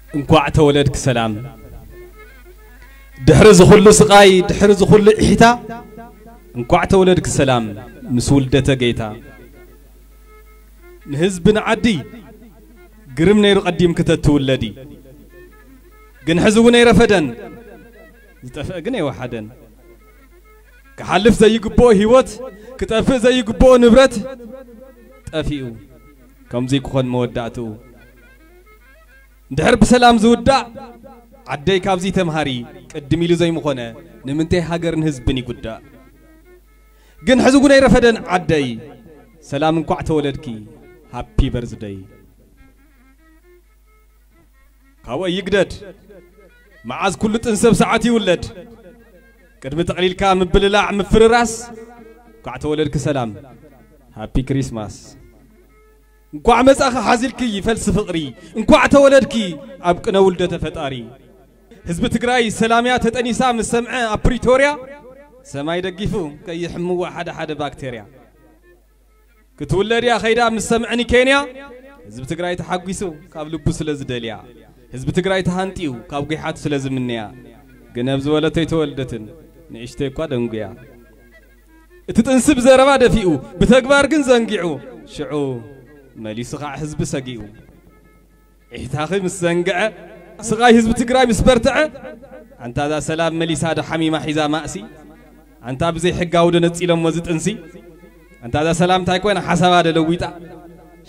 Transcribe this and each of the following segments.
እንኳዕ ተወለድክ ሰላም። ድሕሪ ዝኹሉ ስቓይ፣ ድሕሪ ዝኹሉ ኢሒታ፣ እንኳዕ ተወለድክ ሰላም ምስ ውልደተ ጌታ። ንህዝቢ ንዓዲ ግርም ነይሩ ቀዲምክ ተትውለዲ። ግን ሕዚ እውን ኣይረፈደን፣ ዝጠፍአ ግን ኣይወሓደን። ክሓልፍ ዘይግብኦ ህይወት፣ ክጠፍእ ዘይግብኦ ንብረት ጠፊኡ። ከምዚ ክኾን መወዳእትኡ። እንድሕር ብሰላም ዝውዳእ ዓደይ ካብዚ ተምሃሪ። ቅድም ኢሉ ዘይምኾነ ንምንታይ ሃገርን ህዝብን ይጉዳእ? ግን ሕዚ እውን ኣይረፈደን ዓደይ። ሰላም እንኳዕ ተወለድኪ፣ ሃፒ በርዝደይ። ካብኡ ይግደድ መዓዝ ኩሉ ጥንሰብ ሰዓት ይውለድ። ቅድሚ ጠቕሊልካ ምብልላዕ ምፍርራስ፣ እንኳዕ ተወለድኪ ሰላም፣ ሃፒ ክሪስማስ። እንኳዕ መጻኺ ሓዚልኪ ይፈልሲ ፍቕሪ፣ እንኳዕ ተወለድኪ ኣብ ቅነ ውልደተ ፈጣሪ። ህዝቢ ትግራይ ሰላምያ ተጠኒሳ ምስ ሰምዐ ኣብ ፕሪቶርያ፣ ሰማይ ደጊፉ ከይሕምዋ ሓደ ሓደ ባክቴርያ። ክትውለድ እያ ኸይዳ ምስ ሰምዐኒ ኬንያ፣ ህዝቢ ትግራይ ተሓጒሱ ካብ ልቡ ስለ ዝደልያ፣ ህዝቢ ትግራይ ተሃንጥዩ ካብ ጒሓቱ ስለ ዝምንያ። ግን ኣብ ዝበለቶ ኣይተወልደትን፣ ንእሽተይ እኳ ደንጉያ። እቲ ጥንሲ ብዘረባ ደፊኡ፣ ብተግባር ግን ዘንጊዑ፣ ሽዑ መሊሱ ኸዓ ህዝቢ ሰጊኡ። ኢሕታኺ ምስ ዘንግዐ፣ ስቓይ ህዝቢ ትግራይ ምስ በርትዐ፣ ኣንታ እዛ ሰላም መሊሳ ዶ ሓሚማ ሒዛ ማእሲ? ኣንታ ብዘይ ሕጋዊ ዶ ነጺሎሞ እዚ ጥንሲ? ኣንታ እዛ ሰላም እንታይ ኮይና ሓሳባ ዶ ለዊጣ?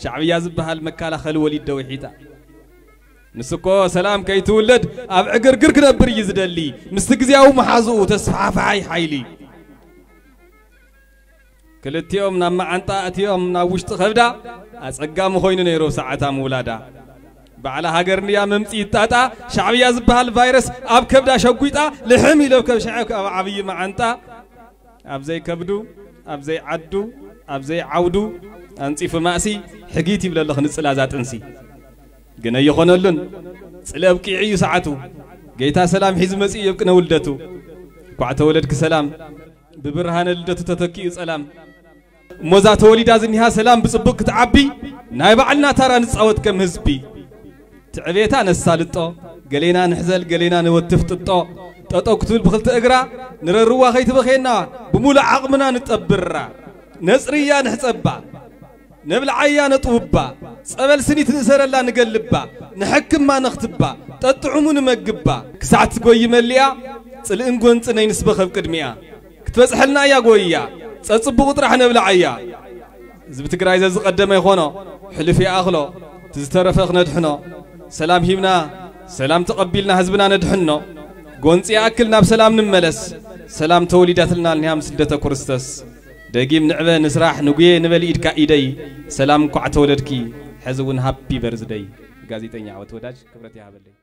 ሻዕብያ ዝበሃል መከላኸሊ ወሊድ ዶ ውሒጣ? ንሱ እኮ ሰላም ከይትውለድ ኣብ ዕግርግር ክነብር እዩ ዝደሊ፣ ምስቲ ግዝያዊ መሓዝኡ ተስፋሕፋሓይ ሓይሊ። ክልቲኦም ናብ መዓንጣ ኣትዮም ናብ ውሽጢ ከብዳ፣ ኣጸጋሚ ኮይኑ ነይሩ ሰዓታ ምውላዳ። ባዕላ ሃገር እንድያ መምጽኢ ጣጣ፣ ሻዕብያ ዝበሃል ቫይረስ ኣብ ከብዳ ሸጒጣ፣ ልሕም ኢሉ ኣብ ከብሸዐ ኣብ ዓብዪ መዓንጣ። ኣብ ዘይከብዱ፣ ኣብ ዘይዓዱ፣ ኣብ ዘይዓውዱ፣ ኣንጺፉ ማእሲ፣ ሕጊት ይብለለኽ ንጽላዛ ጥንሲ። ግን ኣይኾነሉን፣ ጽልኢ ኣብቂዑ እዩ ሰዓቱ። ጌታ ሰላም ሒዙ መጺኡ የብቅነ ውልደቱ። እንኳዕ ተወለድኪ ሰላም፣ ብብርሃነ ልደቱ ተተኪኡ ጸላም። እሞዛ ተወሊዳ ዝኒሃ ሰላም ብጽቡቕ ክትዓቢ፣ ናይ ባዕልና ታራ ንጻወት ከም ህዝቢ። ትዕቤታ ነሳልጦ፣ ገሌና ንሕዘል፣ ገሌና ንወትፍ ጥጦ። ጠጠው ክትብል ብኽልተ እግራ፣ ንረርዋ ከይትበኽየና፣ ብምሉእ ዓቕምና ንጠብራ። ነጽርያ ንሕጸባ፣ ነብልዓያ ነጥውባ፣ ጸበል ስኒት ንእሰረላ ንገልባ፣ ንሐክማ ነኽትባ፣ ጠጥዑሙ ንመግባ። ክሳዕ ትጎይ መሊኣ፣ ጽልእን ጎንጽ ነይንስበኽ ኣብ ቅድሚኣ። ክትበጽሐልና እያ ጎይያ፣ ጸጽቡቑ ጥራሕ ነብልዓያ። ህዝቢ ትግራይ ዘዝቐደመ ይኾኖ፣ ሕሉፍ ይኣኽሎ፣ እቲ ዝተረፈ ክነድሕኖ። ሰላም ሂብና፣ ሰላም ተቐቢልና ህዝብና ነድሕኖ። ጎንጺ ይኣክል ናብ ሰላም ንመለስ፣ ሰላም ተወሊዳትልና እኒሃ ምስ ልደተ ክርስቶስ። ደጊም ንዕበ ንስራሕ ንጉየ ንበል ኢድካ ኢደይ። ሰላም እንኳዕ ተወለድኪ፣ ሕዚ እውን ሃፒ በርዝደይ። ጋዜጠኛ ዓወት ወዳጅ ክብረት ይሃበለይ።